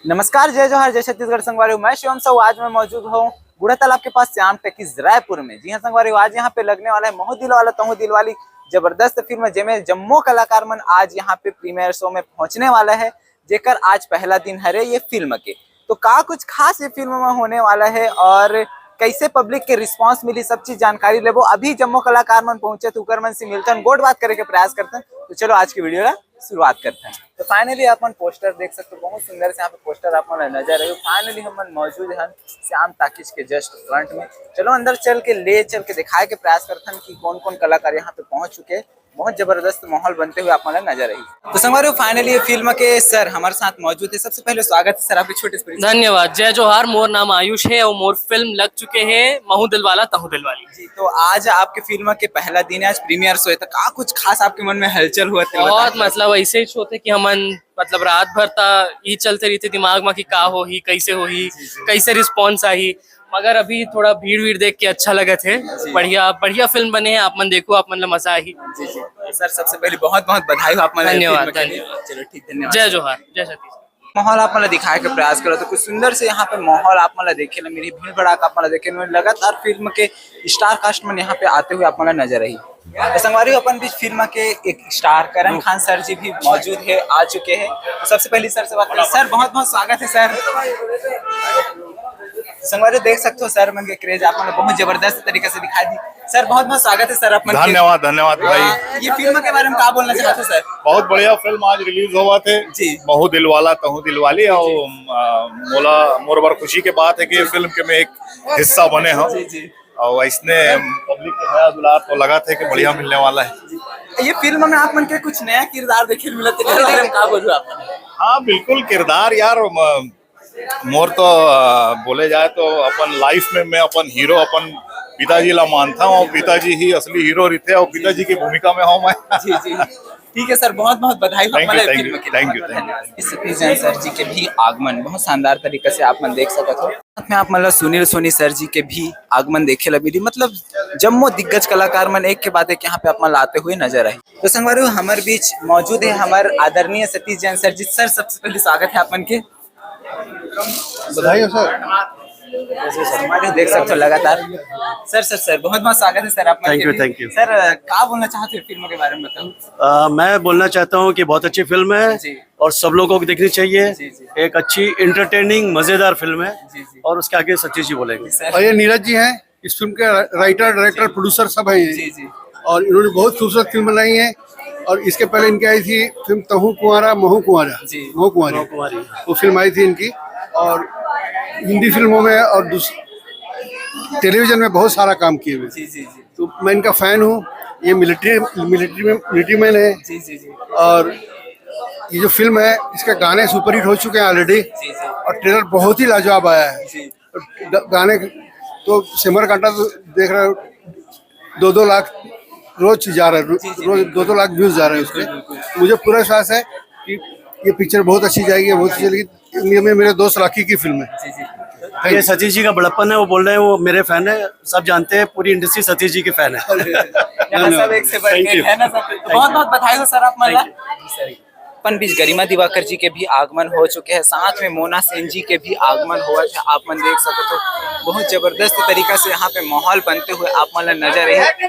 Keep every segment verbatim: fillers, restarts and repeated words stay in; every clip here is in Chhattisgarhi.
नमस्कार, जय जोहार, जय छत्तीसगढ़ संगवारी हो। मैं शिवम साहू। आज मैं मौजूद हूँ बूढ़ा तालाब के पास श्याम टकीज रायपुर में। जी हाँ संगवारी हो, आज यहाँ पे लगने वाला है महू दिल वाला तहू दिल वाली जबरदस्त फिल्म, जेमे जम्मो कलाकार मन आज यहाँ पे प्रीमियर शो में पहुँचने वाला है, जेकर आज पहला दिन हरे ये फिल्म के। तो का कुछ खास ये फिल्म में होने वाला है और कैसे पब्लिक के रिस्पांस मिली, सब चीज जानकारी लेबो। अभी जम्मो कलाकार मन पहुंचे तो उकर मन से मिलथन, गोठ बात करे के प्रयास करथन। तो चलो आज की वीडियो ला शुरुआत करथन। तो फाइनली अपन पोस्टर देख सकते हो, बहुत सुंदर से यहाँ पे पोस्टर आप मन नजर आही। फाइनली हमन मौजूद हन श्याम टाकीज के जस्ट फ्रंट में। चलो अंदर चल के, ले चल के दिखाए के प्रयास करथन कि कौन कौन कलाकार यहाँ पे पहुंच चुके हैं। बहुत जबरदस्त माहौल बनते हुए आप मन ला नजर आही। तो संगवारी हो, फाइनली ये फिल्म के सर हमारे साथ मौजूद है। सबसे पहले स्वागत है सर आपके छोटे से परिचय। धन्यवाद। जय जोहार, मोर नाम आयुष है और मोर फिल्म लग चुके हैं महू दिलवाला तहू दिलवाली। जी, तो आज आपके फिल्म के पहला दिन है, आज प्रीमियर शो है, तो का कुछ खास आपके मन में हलचल हुआ थे, बहुत बताइए। मतलब ऐसे ही होते कि हमन मतलब रात भर ता ई चलते रहिथे दिमाग में कि का होही, कैसे होही, जी, जी। कैसे रिस्पॉन्स आही, मगर अभी थोड़ा भीड़ वीड़ देख के अच्छा लगत है। जी। बढ़िया, बढ़िया फिल्म बने है, आप मन देखो, आप मन ला मजा आही। जी, जी। सर, सबसे पहले बहुत बहुत बधाई हो आप मन ला धन्यवाद, फिल्म के लिए। धन्यवाद। चलो, ठीक, धन्यवाद। जय जोहार, जय छत्तीसगढ़। माहौल आप मन ला दिखाए के प्रयास करो तो कुछ सुंदर से यहाँ पे माहौल आप मन ला देखे ला मिली, भीड़ भड़ाका आप मन ला देखे ला मिली। लगातार फिल्म के स्टार कास्ट मन यहाँ पे आते हुए आप मन ला नजर आही। तो संगवारी हो, अपन बीच फिल्म के एक स्टार करण खान सर जी भी मौजूद है, आ चुके हैं। तो सबसे पहले सर से बात करें। सर, बहुत बहुत स्वागत है सर। संगवारी हो, देख सकते हो सर मन के क्रेज आप मन ला बहुत जबरदस्त तरीका से दिखा दी। सर, बहुत बहुत स्वागत है सर आप मन के। धन्यवाद, धन्यवाद भाई। आ, ये फिल्म के बारे में का बोलना चाहते हो सर? बहुत बढ़िया फिल्म आज रिलीज होवत है। जी। महू दिलवाला तहू दिलवाली। जी। और आ, मोला मोर बर खुशी के बात है कि ये फिल्म के मैं एक हिस्सा बने हूँ। जी, जी। और इसने पब्लिक के मया दुलार तो लगत है कि बढ़िया मिलने वाला है। ये फिल्म में आप मन के कुछ नया किरदार देखे मिलत है, बारे में का बोलू आप? हाँ, बिल्कुल किरदार यार, म-, मोर तो, आ, बोले जाए तो अपन लाइफ में मैं अपन हीरो अपन पिताजी ला मानता हूँ और पिताजी ही असली हीरो रहते हैं और पिताजी की भूमिका में हूँ मैं। जी, जी। ठीक है सर, बहुत बहुत बधाई हो। Thank you, हमारे thank फिल्म you, के लिए। Thank you, बहुत बहुत thank you। धन्यवाद। सतीश जैन सर जी के भी आगमन बहुत शानदार तरीके से आप मन देख सकत हो। साथ में आप मन ला सुनील सोनी सर जी के भी आगमन देखे ला मिली। मतलब जम्मो दिग्गज कलाकार मन एक के बाद एक यहाँ पे आप मन ला आते हुए नजर आही। तो संगवारी हो, हमर बीच मौजूद है हमर आदरणीय सतीश जैन सर जी। सर, सबसे पहले स्वागत है आप मन के। बधाई हो सर। संगवारी हो, देख सकते हो लगातार। सर, सर, सर, बहुत बहुत स्वागत है सर आप मन के भी। Thank you, thank you। Sir, का बोलना चाहते हो फिल्म के बारे में, बताओ। अ, मैं बोलना चाहता हूँ कि बहुत अच्छी फिल्म है जी। और सब लोगों को देखनी चाहिए। जी, जी। एक अच्छी एंटरटेनिंग मजेदार फिल्म है। जी, जी। और उसके आगे सतीश जी बोलेंगे। जी, सर। और ये नीरज जी हैं, इस फिल्म के रा-, राइटर, डायरेक्टर, जी। प्रोड्यूसर सब हैं ये। जी, जी। और इन्होंने बहुत खूबसूरत फिल्म बनाई है। और इसके पहले इनकी आई थी फिल्म तहू कुंवारा महू कुंवारा। जी। महू कुंवारी। महू कुंवारी। वो फिल्म आई थी इनकी। और हिंदी फिल्मों में और दूस-, टेलीविजन में बहुत सारा काम किए हुए। जी, जी, जी। तो मैं इनका फैन हूँ। ये मिलिट्री, मिलिट्री में, मिलिट्री मैन है। जी, जी, जी। और ये जो फिल्म है, इसके गाने सुपरहिट हो चुके हैं ऑलरेडी। जी, जी। और ट्रेलर बहुत ही लाजवाब आया है। जी। ग-, गाने तो सेमर कांटा तो देख रहे हो, दो दो लाख रोज जा रहा है, रो-, जी, जी, रोज बिल्कुल। दो दो लाख व्यूज जा रहे हैं उसके। बिल्कुल, बिल्कुल। मुझे पूरा विश्वास है कि ये पिक्चर बहुत अच्छी जाएगी, बहुत अच्छी चलेगी। ये मे-, मेरे दोस्त राखी की फिल्म है। जी, जी। ये सतीश जी का बड़प्पन है, वो बोल रहे हैं, वो मेरे फैन है, सब जानते हैं, पूरी इंडस्ट्री सतीश जी के फैन है। यहाँ सब एक से बढ़ के धन्यवाद। है ना सर? तो बहुत बहुत बधाई हो सर आप मन ला। Thank you। जी सर। अपन बीच गरिमा दिवाकर जी के भी आगमन हो चुके हैं, साथ में मोना सेन जी के भी आगमन हुआ है। आप मन देख सकते हो, बहुत जबरदस्त तरीका से यहाँ पे माहौल बनते हुए आप मन ला नजर आही।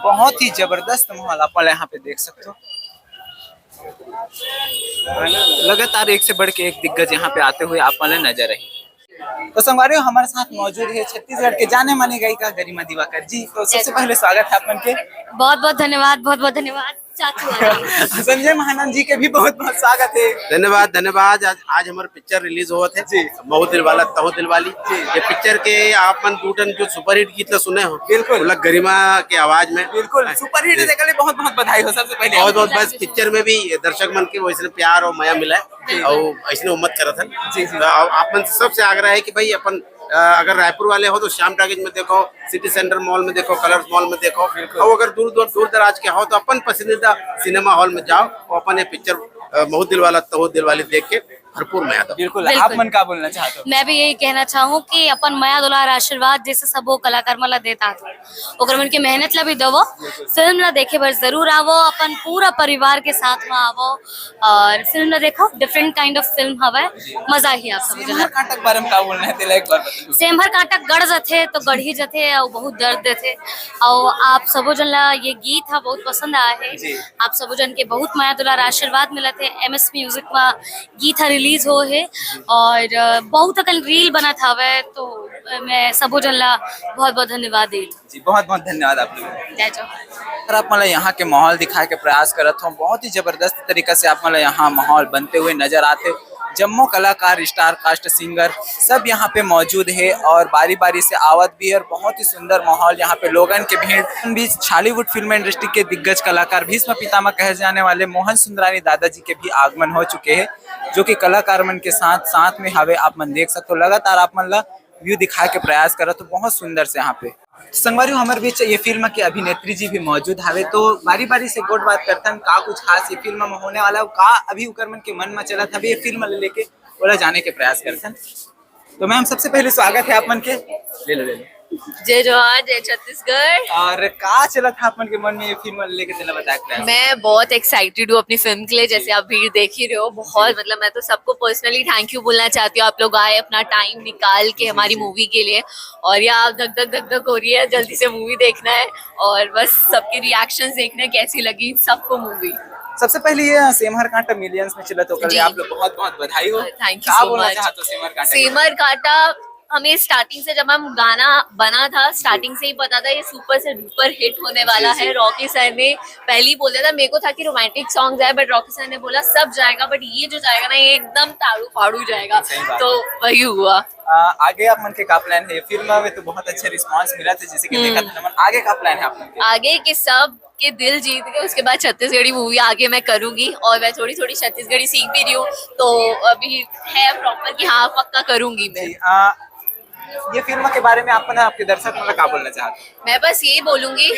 बहुत ही जबरदस्त माहौल आप मन ला यहाँ पे देख सकते हो। लगातार एक से बढ़ के एक दिग्गज यहाँ पे आते हुए आप मन ला नजर आही। तो संगवारी हो, हमारे साथ मौजूद है छत्तीसगढ़ के जाने माने गायिका गरिमा दिवाकर जी। तो सबसे पहले स्वागत है आप मन के। बहुत बहुत धन्यवाद, बहुत बहुत धन्यवाद चाचू। संजय महानंद जी के भी बहुत बहुत स्वागत है। धन्यवाद, धन्यवाद। आज, आज हमारे पिक्चर रिलीज होवत है जी। महू दिलवाला तहू दिलवाली। जी। ये पिक्चर के आप मन दू ठन जो सुपरहिट गीत ला सुने हो, बिल्कुल। ओला गरिमा के आवाज में। बिल्कुल, सुपरहिट जी। देखे ले बहुत बहुत बधाई हो सबसे पहले। बहुत बहुत बस पिक्चर में भी दर्शक मन के वैसने प्यार और मया मिला है जी। और ऐसने उम्मत करत हन। जी, जी। तो आप मन से सबसे आग्रह है कि भाई अपन, अ, अगर रायपुर वाले हो तो श्याम टॉकीज में देखो, सिटी सेंटर मॉल में देखो, कलर्स मॉल में देखो, बिल्कुल। और अगर दूर दूर दूर दराज के हो तो अपन पसंदीदा सिनेमा हॉल में जाओ और अपन ये पिक्चर, अ, महू दिलवाला तहू दिलवाली देख के भरपूर मया दो। बिल्कुल। आप मन का बोलना चाहते हो? मैं भी यही कहना चाहूँ कि अपन मया दुलार आशीर्वाद जैसे सबो कलाकार मन ला देत आत हो, ओकर मन के मेहनत ला भी दवो। फिल्म ला देखे बर जरूर आवो, अपन पूरा परिवार के साथ में आवो और फिल्म ला देखो। डिफरेंट काइंड ऑफ फिल्म हवय, मजा ही आप सब सेमहर कांटा के बारे में का बोलना है, तेला एक बार बताओ। सेमहर कांटा गड़ जथे तो गड़ ही जथे और बहुत दर्द देथे। और आप सबो जन ला ये गीत हा बहुत पसंद आए है। आप सबो जन के बहुत मया दुलार आशीर्वाद मिलत है। एमएस म्यूजिक में गीत हा रिलीज हो है और अ, बहुत अकन रील बनत हवय, तो अ, मैं सबो जन ला बहुत बहुत धन्यवाद देत। जी, बहुत बहुत धन्यवाद आप लोग। जय जोहार। अगर आप मन ला यहाँ के माहौल दिखाए के प्रयास करत हो, बहुत ही जबरदस्त तरीका से आप मन ला यहाँ माहौल बनते हुए नजर आते। जम्मो कलाकार, स्टार कास्ट, सिंगर सब यहाँ पे मौजूद है और बारी बारी से आवत भी है और बहुत ही सुंदर माहौल यहाँ पे, लोगन के भीड़। बीच छॉलीवुड फिल्म इंडस्ट्री के दिग्गज कलाकार, भीष्म पितामह कहे जाने वाले मोहन सुंदरानी दादाजी के भी आगमन हो चुके हैं, जो कि कलाकार मन के साथ साथ में हवे। आप मन देख सकते हो, लगातार आप मन ला व्यू दिखाए के प्रयास करत हो, बहुत सुंदर से यहाँ पे। संगवारी हो, हमर बीच ये फिल्म के अभिनेत्री जी भी मौजूद हवे, तो बारी बारी से गोठ बात करथन का कुछ खास ये फिल्म में होने वाला है, का अभी उकर मन के मन में चलत हवे ये फिल्म ले लेके, ओला जाने के प्रयास करथन। तो मैम, सबसे पहले स्वागत है आप मन के। ले लो, ले लो। जय जोहार, जय छत्तीसगढ़। और का चलत है आप मन के मन में ये फिल्म ले लेके, तेला बताए के प्रयास। मैं बहुत एक्साइटेड हूँ अपनी फिल्म के लिए। जैसे आप भीड़ देख ही रहे हो, बहुत, मतलब, मैं तो सबको पर्सनली थैंक यू बोलना चाहती हूँ। आप लोग आए, अपना टाइम निकाल के हमारी मूवी के लिए, और या धक धक धक धक हो रही है, जल्दी से मूवी देखना है और बस सबके रिएक्शंस देखने हैं कैसी लगी सबको मूवी। सबसे पहले ये सेमहर कांटा मिलियंस में चलत हो, ओकर लिए आप लोग बहुत बहुत बधाई हो। Thank you का so बोलना much। चाहते हो सेमहर कांटा? सेमहर कांटा हमें स्टार्टिंग से, जब हम गाना बना था, स्टार्टिंग से ही पता था ये सुपर से डुपर हिट होने वाला है। रॉकी सर ने पहले ही बोल दिया था, मेरे को था कि रोमांटिक सॉन्ग आए, बट रॉकी सर ने बोला सब जाएगा, बट ये जो जाएगा ना, ये एकदम ताड़ू फाड़ू जाएगा। सही बात तो वही हुआ। आ, आगे आप मन के का प्लान है? ये फिल्म में तो बहुत अच्छा रिस्पांस मिला था, जैसे कि देखा था मन। आगे का प्लान है आप मन के? आगे के सब के दिल जीत के उसके बाद छत्तीसगढ़ी मूवी आगे मैं करूंगी, और मैं थोड़ी थोड़ी छत्तीसगढ़ी सीख भी रही हूँ, तो अभी है प्रॉपर कि हाँ, पक्का करूंगी मैं। जी, आ, ये फिल्म के बारे में आप मन, आपके दर्शक मन ला का बोलना चाहते हो? मैं बस ये बोलूंगी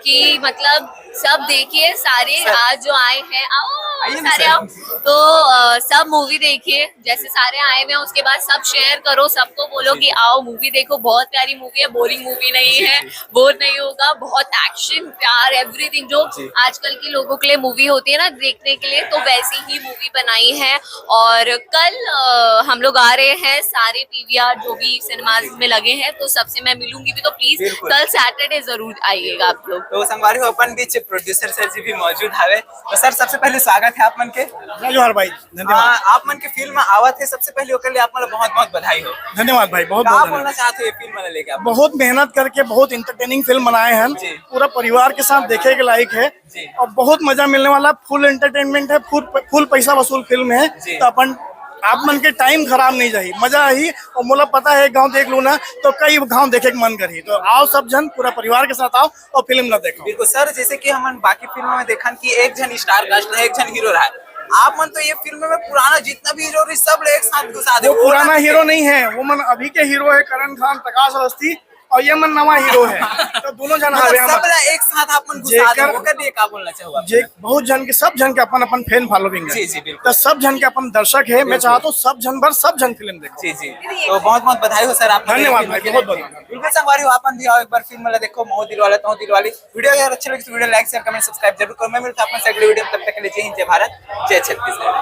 कि, मतलब, सब देखिए, सारे आज जो आए हैं, आओ आइए ना सारे सर। आओ। तो अ, सब मूवी देखिए, जैसे सारे आए हुए हैं, उसके बाद सब शेयर करो, सबको बोलो कि आओ मूवी देखो, बहुत प्यारी मूवी है, बोरिंग मूवी नहीं है, बोर नहीं होगा। बहुत एक्शन, प्यार, एवरीथिंग जो आजकल के लोगों के लिए मूवी होती है ना देखने के लिए, तो वैसी ही मूवी बनाई है। और कल अ, हम लोग आ रहे हैं सारे पीवीआर जो भी सिनेमाज में लगे हैं, तो सबसे मैं मिलूंगी भी। तो प्लीज बिल्कुल। कल सैटरडे जरूर आइएगा आप लोग। तो संगवारी हो, अपन बीच प्रोड्यूसर सर जी भी मौजूद हवे। तो सर, सबसे पहले स्वागत है आप मन के। जय जोहार भाई, धन्यवाद। आ, आप मन के फिल्म आवत है, सबसे पहले ओकर लिए आप मन ला बहुत बहुत बधाई हो। धन्यवाद भाई, बहुत का बहुत बोलना धन्यवाद। चाहते हो ये फिल्म ला लेके आप? बहुत मेहनत करके बहुत एंटरटेनिंग फिल्म बनाए हैं, जी। पूरा परिवार के साथ देखे के लायक है जी। और बहुत मजा मिलने वाला। फुल एंटरटेनमेंट है, फुल फुल पैसा वसूल फिल्म है। जी। तो अपन आप मन के टाइम खराब नहीं जाही, मजा आही। और मोला पता है, गांव देख लू ना तो कई गांव देखे के मन करही। तो आओ सब जन, पूरा परिवार के साथ आओ और फिल्म ला देखो। बिल्कुल सर, जैसे कि हमन बाकी फिल्म में देखन कि एक झन स्टार कास्ट रहे, एक झन हीरो रहे, आप मन तो ये फिल्म में पुराना जितना भी हीरो रही, सब ला एक साथ घुसा दे। वो पुराना हीरो नहीं है, वो मन अभी के हीरो है, करण खान, प्रकाश अवस्थी, और ये मन नवा हीरो है। तो दोनों जन मतलब हवे हमर। सब ला एक साथ आप मन घुसा दे, जेकर- ओकर लिए का बोलना चाहूँगा? जे बहुत जन के, सब जन के अपन अपन फैन फॉलोइंग है। जी, जी, बिल्कुल। तो सब जन के अपन दर्शक है। मैं चाहता हूँ सब जन भर सब जन फिल्म देखो। जी जी, तो बहुत बहुत बधाई हो सर आप। धन्यवाद भाई, बहुत बहुत धन्यवाद। बिल्कुल संगवारी हो, आप मन भी आओ एक बार फिल्म ला देखो, महू दिलवाला तहू दिलवाली। वीडियो अगर अच्छे लगे तो वीडियो लाइक, शेयर, कमेंट, सब्सक्राइब जरूर करो। मैं मिलता हूँ आप मन से अगले वीडियो में, तब तक के लिए जय हिंद, जय भारत, जय छत्तीसगढ़।